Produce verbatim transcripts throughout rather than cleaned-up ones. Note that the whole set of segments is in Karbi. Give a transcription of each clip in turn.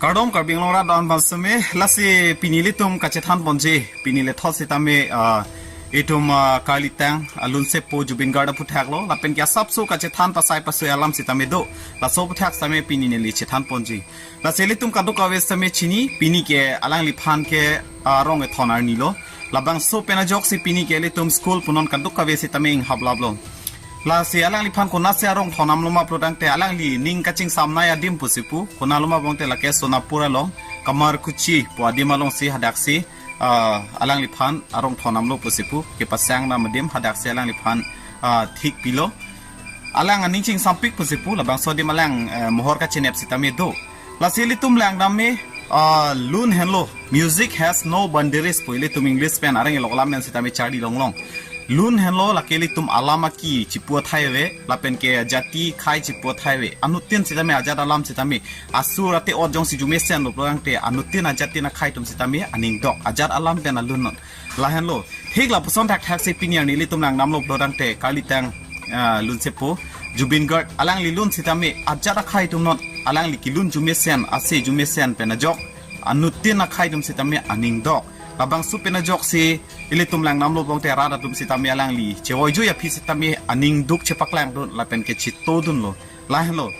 Kardom Karbi Anglong rat don bang seme, lasi pini ilitum kachethan ponji, pini lethot sitame, ah, itum, ah, Karlitang, ah, Lunsepo Zubeen Garg aphuthak lo, lapen ke asapso kachethan pasai pasui alam sitame do, laso aphuthak sitame pini neli chethan ponji. Lasi ilitum kadokave sitame chini, pini ke alangliphan ke, ah, arong kethom arni lo, labangso pen ajoksi pini ke ilitum school punon kadokave sitame inghap lap lo. Lasi alangliphan konatsi arong thomnam lo ma pulotangte alangli ning kachingsam nai adim pusi pu. Konat lo ma pulotangte lake Sonapur along Kamarkuchi pu adim alongsi hadaksi, ah, alangliphan arong thomnam lo pusi pu. Kepasang nam adim hadaksi alangliphan, ah, thik pilo. Alang aning chingsampik pusi pu labangso adim alang, eh, mohor kachinep sitame do. Lasi ilitum langdam me, ah, lun henlo. Music has no boundaries pu ilitum English pen areng ilok lam pen sitame charli longlong. Lun henlo lake ilitum alam aki chipu athai ave, lapen ke jati khei chipu athai ave. Anuttin sitame ajat alam sitame asur ate ot jongsi jumesen lo pulotangte anuttin ajat tin akhei atum sitame aning dok ajat alam pen alun non. Lahenlo. Thik lapuson thakthak si pini arni ilitum langdam lo pulotangte Karlitang, ah, Lunsepo Zubeen Garg alangli lun sitame ajat akhei atum non alangli kelun jumesen ase jumesen pen ajok anuttin akhei atum sitame aning dok. Labangso pen ajoksi ilitum langdam lo pulotangte rat atum sitame alangli chevoijui aphi sitame aning duk chepaklangdun lapen ke chitodunlo. Lahenlo.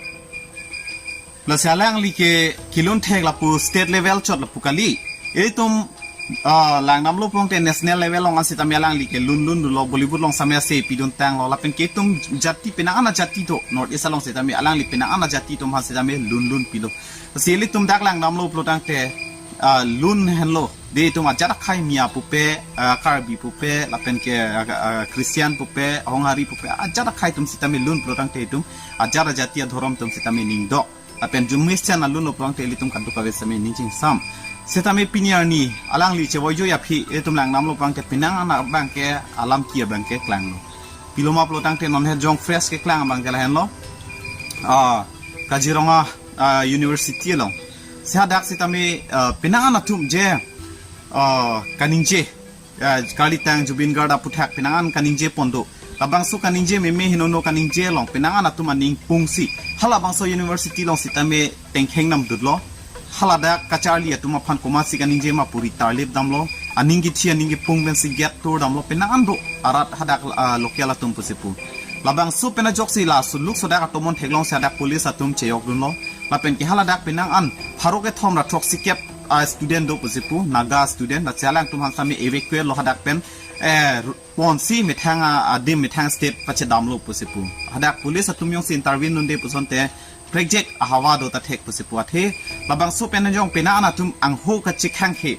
Lasi alangli ke kelun thek lapu state level chot lapu kali. Itum, ah, langdam lo pulotangte national level along an sitame alangli ke lun lun lo, Bollywood along sitame ase pidun tanglo lapen ke itum jati penang an ajati do North East along sitame alangli penang an ajati atum aphan sitame lun lun pilo. Lasi ilitum dak langdam lo pulotangte, ah, lun henlo. Dei itum ajat akhei Miya pupe, ah, Karbi pupe, lapen ke, ah, ah, Christian pupe, Honghari pupe, ajat akhei atum sitame lun pulotangte itum ajat ajati adhorom atum sitame ning dok. Lapen jumesen alun lo pulotangte ilitum kadokave sitame ning chingsam. Sitame pini arni alangli chevoijui aphi itum langdam lo pulotangte penang an abang ke alam ki abang ke klanglo. Pilo ma pulotangte non he jong fresh keklang abang ke lahenlo. Ah, Kaziranga, ah, University along. Si hadak sitame, ah, penang an atum je, ah, kaningje, ah, Karlitang Zubeen Garg aphuthak penang an kaningje pon do. Labangso kaningje meme henono kaningje along penang an atum aning pungsi. Halabangso university along sitame tengkheng nam dutlo. Haladak kacharli atum aphan komatsi kaningje ma puri tarlip damlo. Aning kithi aning kipung pensi get tur damlo penang an do arat hadak, ah, local atum pusi pu. Labangso pen ajoksi la suluk sodak atomon theklongsi hadak police atum cheyok dunlo. Lapen ke haladak penang an pharo kethom ra throksi kep, ah, student do pusi pu, Naga student, lasi alangtum aphan sitame evacuate lo hadak pen, eh, ru-, ponsi methang a, adim methang state pachedamlo pusi pu. Hadak police atum jongsi intervene dunde pusonte prekjak ahavar do ta thek pusi pu athe. Labangso pen jong penang an atum angho kachekhang ke.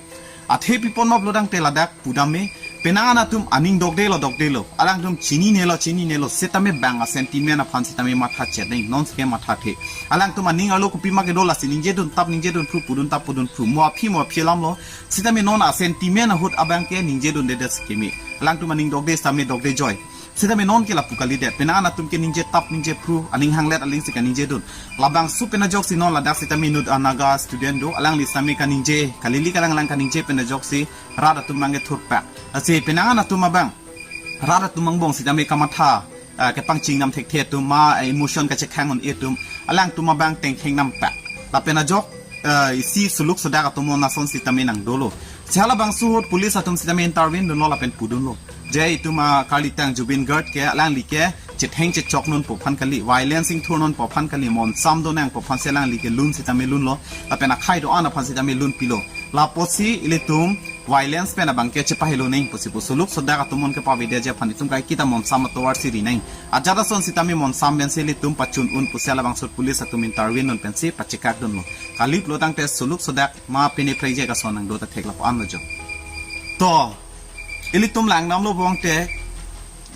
Athe pi pon ma pulotangte ladak pudam me. Penang an atum aning dokdelo dokdelo. Alangtum chininelo chininelo. Sitame bang a-sentiment aphan sitame matha chet neng. Nonsi ke matha the. Alangtum aning arlo kopi ma kedo lasi ningje dun tap ningje dun phru pudun tap pudun phru. Mo aphi mo aphi alam lo. Sitame non a-sentiment ahut abang ke ningje dundedet si keme. Alangtum aning dokde sitame dokde joi. Sitame non ke lapu kalidet. Penang an atum ke ningje tap ningje phru, aning hanglet alingsi kaningje dun. Labangso pen ajoksi non ladak sitame inut a-Naga student do, alangli sitame kaningje, kalili kalang lang kaningje pen ajoksi rat atum abang ke thurpak. Lasi penang an atum abang rat atum angbong sitame kamatha, ah, kepangching nam thekthe atum ma, ah, emotion kachekhang un-e atum alangtum abang tengkheng nam pak. Lapen ajok, ah, isi suluk sodak atomon ason sitame nang dolo. Si halabangso ahut police atum sitame intervene dunlo lapen pudunlo. Je itum a-Karlitang Zubeen Garg ke alangli ke chetheng chechok non pu aphan kali, violence ingthur non pu aphan kali, monsam do nang pu aphan si alangli ke lun sitame lunlo. Lapen akhei do-an aphan sitame lun pilo. Lapusi ilitum violence pen abang ke chepahelo neng pusi pu suluk sodak atomon kepavedet ji aphan itum kaiketa monsam atovar si ri neng. Ajat ason sitame monsam pensi ilitum pachun un pusi halabangso ahut police atum intervene non pensi pachekak dunlo. Kali pulotangte suluk sodak ma pine prekjak ason nang do ta thek lapu an lo jo. To, ilitum langdamlo pulotangte,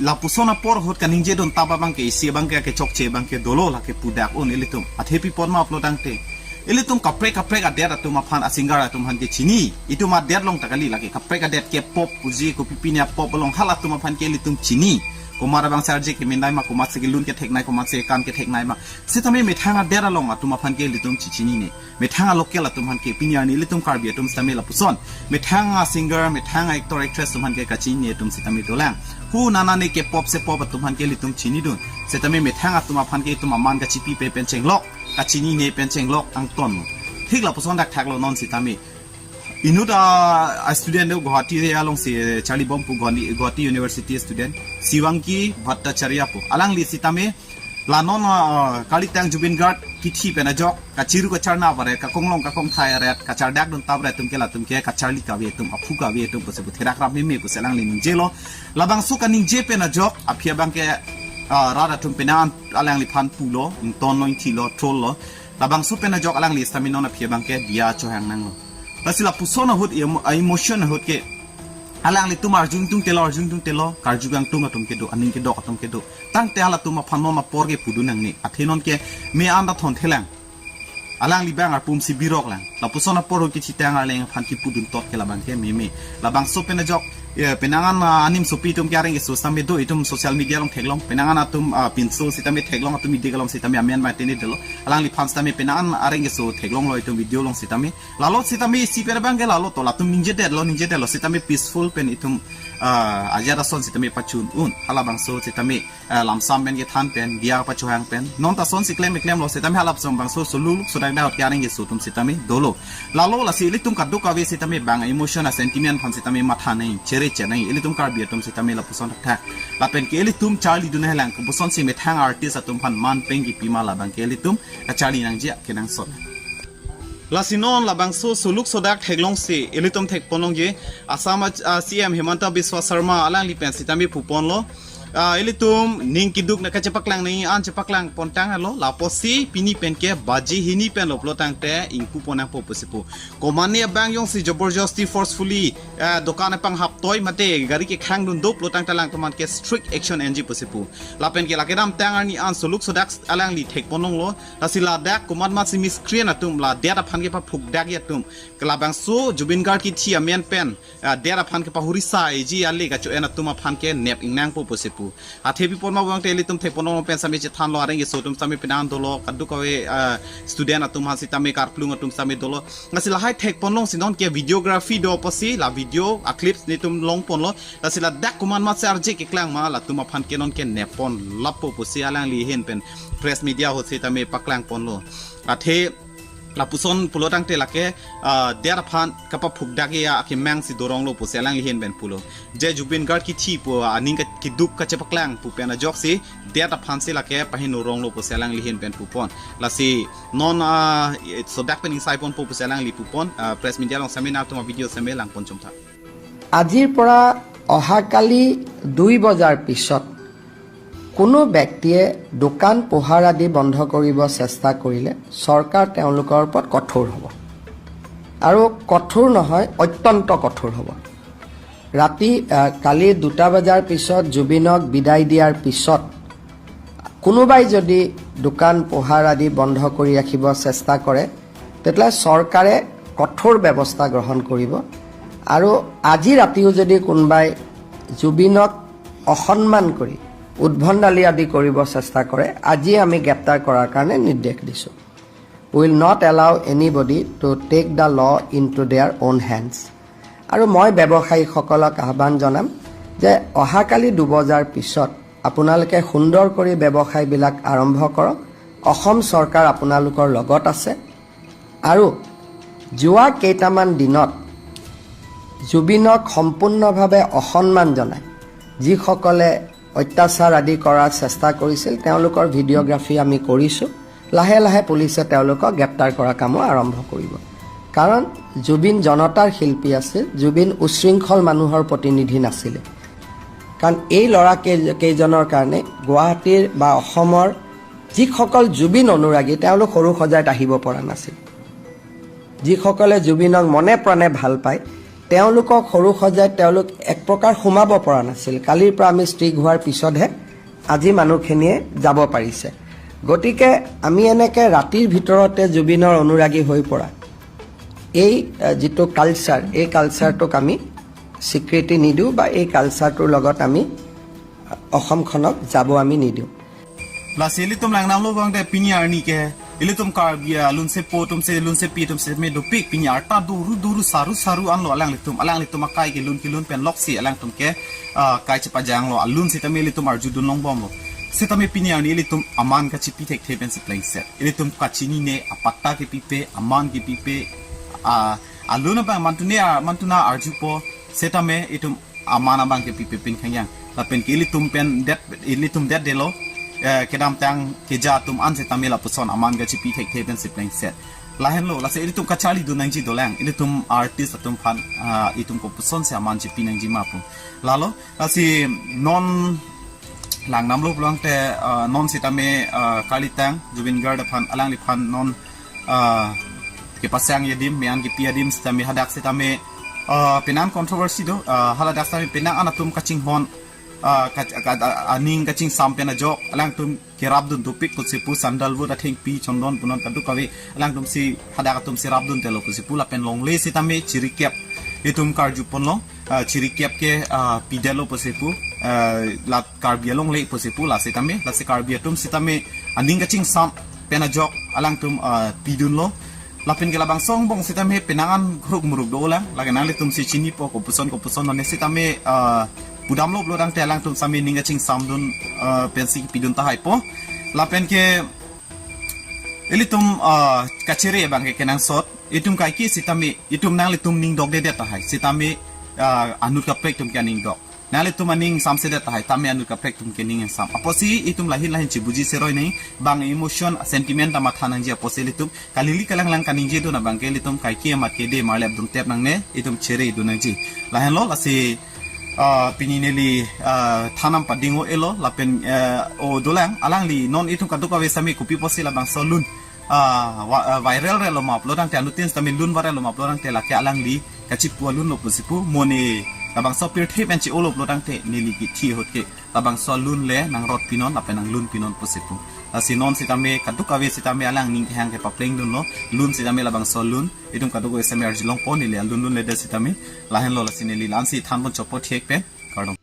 lapuson apor ahut kaningje dun tap abang ke isi abang ke kechokche abang ke dolo lake pudak un ilitum. Athe pi pon ma pulotangte, ilitum kaprek kaprek adet atum aphan, a-singer atum aphan ke chini. Itum adet along ta kali lake kaprek adet, K-pop puji kopi pine a-pop along halatum aphan ke ilitum chini. Komat abang si arje kemin nai ma, komatsi kelun kethek nai, komatsi kan kethek nai ma. Sitame methang adet along atum aphan ke ilitum chichinine. Methang a-local atum aphan ke pini arni ilitum Karbi atum sitame lapuson. Methang a-singer, methang a-actor actress atum aphan ke kachinine atum sitame dolang. Hu nana ne K-pop se-pop atum aphan ke ilitum chinidun. Sitame methang atum aphan ke itum aman kachipipe pen chenglok, kachinine pen chenglok angton. Thik lapuson thakthak lo non sitame. Inut a, a student do Guwahati area alongsi, eh, charlibom pu Guwahati, Guwahati University student. Shivangi Bhattacharya pu. Alangli sitame la non, ah, kalitang Zubeen Garg kithi pen ajok, kachiru kacharna pare, kakonglong kakongthai aret, kachardakdun tap aret atum ke latum ke, kacharli kave atum, aphu kave atum pusi pu therak rap meme pusi alangli ningjelo. Labangso kaningje pen ajok, aphi abang ke, ah, rat atum penang alangliphan pulo, ingtonlo, ingthilo, troll lo. Labangso pen ajok alangli sitame non aphi abang ke diya chohang nanglo. Lasi lapuson ahut emo-, emotion ahut ke alanglitum arjudun telo, arjudun telo, karju kangtung atum kedo, aning kedok atum kedo. Tangte halatum aphan non apor ke pudun nangne. Athe non ke me an ta thon thelang. Alangli bang arpum si birok lang. Lapuson apor ahut ke chitang arleng aphan kipudun tot ke labang ke meme. Labangso pen ajok, eh, penang an, ah, anim sopi atum ke areng keso sitame do itum social media along theklong. Penang an atum, ah, pinso sitame theklong atum idik along sitame amen ba tene dolo. Alangliphan sitame penang an areng keso theklonglo itum video along sitame. Lalo sitame isi pen abang ke lalo to latum ningjedetlo, ningjedetlo sitame peaceful pen itum, ah, ajat ason sitame pachun un. Halabangso sitame, ah, lamsam pen kethan pen, diya pachohang pen. Non ta sonsi klem klemlo sitame halabangso soluk sodak dak ke areng keso atum sitame dolo. Lalo lasi ilitum kadokave sitame bang emotion a sentiment aphan sitame matha nangji, chere chenangji, ilitum Karbi atum sitame lapuson thakthak. Lapen ke ilitum charlidun helang, kopuson si methang artist atum aphan man pen kipima labang ke ilitum kacharli nangji kenangsot. Lasi non labangso soluk sodak theklongsi ilitum thekponlongji Assam a, a, C M Himanta Biswa Sarma alangli pen sitame puponlo. Ah, ilitum ning keduk na kachepaklang nangji an chepaklang pontang helo, lapusi pini pen ke baji hini pen lo pulo tangte ingpu pon nangpo pusi pu. Komatne abang jongsi joborjosti forcefully, ah, dokan apang haptoi mate gari kekhangdun do pulo tangte alangtum aphan ke strict action enji pusi pu. Lapen ke lake damtang arni an soluk sodak alangli thekponlonglo. Lasi ladak komat mat si miscreant atum ladet aphan kepaphukdakji atum, ke labangso Zubeen Garg kithi amen pen, ah, det aphan kepahurisa eji ale kacho-en atum aphan ke nep ingnangpo pusi pu. Athe pi pon ma bang te ilitum thekponlong pen sitame chethanlo, areng keso atum sitame penang dolo, kadokave, ah, student atum aphan sitame karplung atum sitame dolo. Lasi lahai thekponlongsi non ke videography do pusi la video a clips nelitum longponlo. Lasi ladak komat mat si arje keklang ma latum aphan ke non ke neppon lappo pusi alangli ahin pen press media ahut sitame paklangponlo. Athe lapuson pulo tangte lake, ah, det aphan kapaphukdakji akemang si doronglo pusi alangli ahin pen pulo. Je Zubeen Garg kithi pu aning ka-, keduk kachepaklang pu pen ajoksi det aphan si lake paheno ronglo pusi alangli ahin pen pupon. Lasi non, ah, sodak pen ingsai ponpo pusi alangli pupon, ah, press media along sitame nangtum a video sitame langpon chomtha. আজিৰ পৰা অহাকালি দুই বজাৰ পিছত কোনো ব্যক্তিয়ে দোকান পোহাৰ আদি বন্ধ কৰিব চেষ্টা কৰিলে চৰকাৰ তেওঁলোকৰ ওপৰত কঠোৰ হ'ব। আৰু কঠোৰ নহয়, অত্যন্ত কঠোৰ হ'ব। ৰাতি, আহ, কালি দুটা বজাৰ পিছত জুবিনক বিদায় দিয়াৰ পিছত কোনোবাই যদি দোকান পোহাৰ আদি বন্ধ কৰি ৰাখিব চেষ্টা কৰে, তেতিয়াহ'লে চৰকাৰে কঠোৰ ব্যৱস্থা গ্ৰহণ কৰিব। আৰু আজি ৰাতিও যদি কোনোবাই জুবিনক অসন্মান কৰি উদ্ভণ্ডালি আদি কৰিব চেষ্টা কৰে, আজি আমি গ্ৰেপ্তাৰ কৰাৰ কাৰণে নিৰ্দেশ দিছোঁ। We will not allow anybody to take the law into their own hands. আৰু মই ব্যৱসায়ীসকলক আহ্বান জনাম যে অহাকালি দুবজাৰ পিছত আপোনালোকে সুন্দৰ কৰি ব্যৱসায়বিলাক আৰম্ভ কৰক। অসম চৰকাৰ আপোনালোকৰ লগত আছে। আৰু যোৱা কেইটামান দিনত জুবিনক সম্পূৰ্ণভাৱে অসন্মান জনাই যিসকলে অত্যাচাৰ আদি কৰাৰ চেষ্টা কৰিছিল, তেওঁলোকৰ ভিডিঅ'গ্ৰাফী আমি কৰিছোঁ। লাহে লাহে পুলিচে তেওঁলোকক গ্ৰেপ্তাৰ কৰা কামো আৰম্ভ কৰিব। কাৰণ জুবিন জনতাৰ শিল্পী আছিল, জুবিন উশৃংখল মানুহৰ প্ৰতিনিধি নাছিলে। কাৰণ এই ল'ৰা কেই-, কেইজনৰ কাৰণে গুৱাহাটীৰ বা অসমৰ যিসকল জুবিন অনুৰাগী, তেওঁলোক সৰুসজাইত আহিব পৰা নাছিল। যিসকলে জুবিনক মনে প্ৰাণে ভাল পায়, তেওঁলোকক সৰুসজাইত তেওঁলোক এক প্ৰকাৰ সোমাব পৰা নাছিল। কালিৰ পৰা আমি ষ্ট্ৰিক হোৱাৰ পিছতহে আজি মানুহখিনিয়ে যাব পাৰিছে। গতিকে আমি এনেকে ৰাতিৰ ভিতৰতে জুবিনৰ অনুৰাগী হৈ পৰা এই, আহ, যিটো কালচাৰ, এই কালচাৰটোক আমি স্বীকৃতি নিদিওঁ বা এই কালচাৰটোৰ লগত আমি অসমখনক যাব আমি নিদিওঁ। Lasi ilitum langdamlo bang te pini arni ke, ilitum Karbi alunsepo atum si, lunsepi atum si me dopik pini arta doru doru saru saru anlo alanglitum, alanglitum akai kelun kelun pen loksi alangtum ke, ah, kai chepajanglo, alun sitame ilitum arjudun longbomlo. Setame pini arni ilitum aman kachipi thekthe pensi plengset. Ilitum kachinine, apatta kepipe, aman kepipe, a, alun abang mantune a, mantuna arjupo, setame itum aman abang kepipe pin khangyang. Lapen ke ilitum pen det, ilitum det delo, eh, kedamtang keja atum an setame lapuson aman kachipi thekthe pensi plengset. Lahenlo, lasi ilitum kacharlidun nangji dolang, ilitum artist atum aphan, ah, itum kopuson si aman chipi nangji ma pu. Lalo, lasi non langdamlo pulote, ah, non setame, ah, kalitang Zubeen Garg aphan, alangliphan non, ah, kepasang adim, me-an kepi adim setame hadak setame, ah, penang controversy do, ah, haladak setame penang an atum kachinghon, ah, kach-, ka-, ah, aning kachingsam pen ajok, alangtum kerapdun dopik pusi pu, sandalwood athengpi, chondon punon kadokave, alangtum si hadak atum si rapdun telo pusi pu, lapen longle setame chirikep itum karjuponlo, ah, chirikep ke, ah, pidetlo pusi pu, ah, la Karbi alongle pusi pu, la setame, lasi Karbi atum setame aning kachingsam pen ajok alangtum, ah, pidunlo. Lapen ke labangso angbong setame penang an ghruk muruk dolang, lake nanglitum si chinipo kopuson kopuson mane setame, ah, pudamlo pulo tangte alangtum setame ning kachingsamdun, ah, pensi pidun tahaipo. Lapen ke ilitum, ah, kachere abang ke kenangsot, itum kaike setame, itum nanglitum ning dokdedet tahai, setame, ah, anut kaprek atum ke aning dok. Nanglitum aning samsedet tahai, tame anut kaprek atum ke ning angsam. Apotsi itum lahin lahin chibuji seroi nang, bang emotion, sentiment ta matha nangji apotsi ilitum, kalili kalanglang kaningjedun abang ke ilitum kaike amat ke de marlep dun tep nangne, itum chere dun nangji. Lahenlo, lasi, ah, pini neli, ah, thanam pading o elo, lapen, eh, o dolang, alangli, non itum kadokave setame kopi apotsi labangso lun, ah, wa-, ah, viral relo ma pulo tangte, anuttin setame lun viral lo ma pulo tangte, lake alangli kachipu alunlo pusi pu, mone labangso pirthe pen chi-olo pulo tangte, neli kithi ahut ke labangso lun le nangrot pinon, lapen nanglun pinon pusi pu. Lasi non setame kadokave setame alang ning kehang ke paplengdunlo, lun setame labangso lun, itum kadokave setame arjulongpo, neli alun lunledet setame. Lahenlo, lasi neli la-ansi thanpon chopot thek pen, kardom.